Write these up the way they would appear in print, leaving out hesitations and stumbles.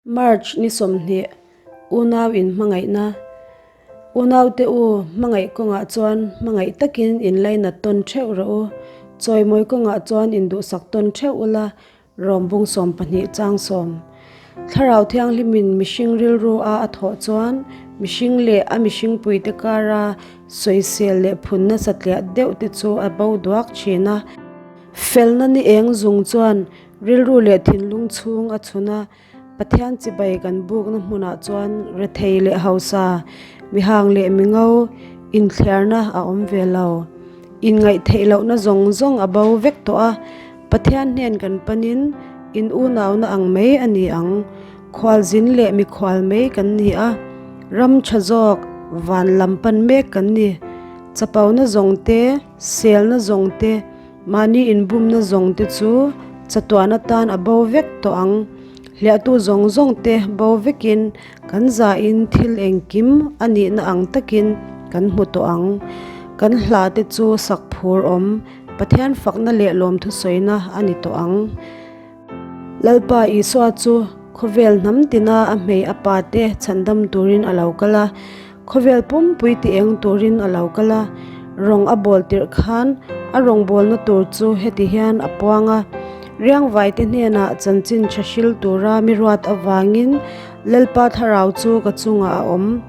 March ni 20, Unau inhmangaihna. Unaute u, hmangaih kawngah chuan hmangaih takin inlainat tawn theuh rawh u. Chawimawi kawngah chuan induhsak tawn theuh ula, Rawmbung 12 chang sawm. Thlarau Thianghlimin mihring rilru a a thawh chuan mihring leh a mihringpuite kara sawisel leh phunna satliah deuh te chu a bo duak thin a. Felna ni eng zung chuan Rilru leh thinlung chhung a chhun a, Pathian chibai kan bukna hmunah chuan rethei leh hausa, mihang leh mingo inthliarna a awm ve lo. Inngaihtheih lohna zawng zawng a bo vek tawh a, Pathian hnen kan panin in unauna ang mai a ni ang. Khualzin leh mikhual mai kan ni a, ram tha zawk van lam pan mek kan ni. Chapona zawng te, selna zawng te, Mahni inbumna zawng te chu chatuan atan a bo vek tawh ang. Hliahtu zawng zawng te bo vekin kan zahin thil engkim a nihna ang takin kan hmu tawh ang. Kan hla te chu sak phur awm, Pathian fakna leh lawmthusawina a ni tawh ang. Lalpa Isua chu khawvel hnam tina a hmei a pa te chhandam turin a lo kal a, khawvel pumpui ti eng turin a lo kal a. Rawng a bawl tirh khan a rawngbawlna tur chu heti hian a puang a, Riangvaite hnenah chanchin tha hril tura mi ruat avangin Lalpa thlarau chu ka chungah a awm.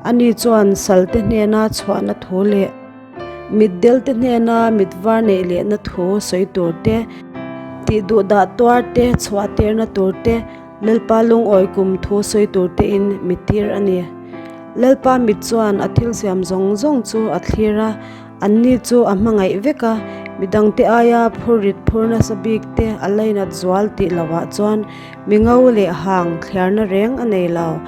Ani chuan salte hnena chhuahna thu leh. Mitdelte hnena mit var neih lehna thu sawi tur te, tih duh dah tuar te, chhuah tirna tur te, Lalpa lungawi kum thu sawi tur tein mi tir a ni. Lalpa mit chuan a thil siam zawng zawng chu a thlir a, anni chu a hmangaih vek a, midangte aia phur rit phur nasa bik te a lainat zual tih lohah chuan mi ngo leh hang thliarna reng a nei lo.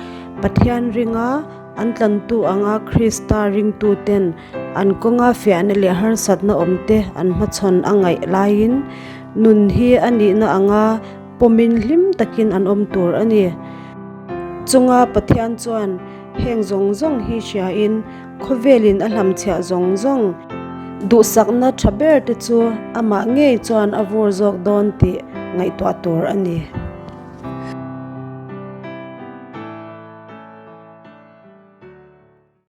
Pathian ringa An tlantu anga Krista ringtuten an kawnga fiahna leh harsatna awmte an hmachhawn a ngaih laiin nun hi a nihna anga pawmin hlim takin an awm tur a ni. Chunga Pathian chuan heng zawng zawng hi hriain khawvelin a hlamchhiah zawng zawng duhsakna tha ber te chu amah ngei chuan a vur zawk dawn tih ngaihtuah tur a ni.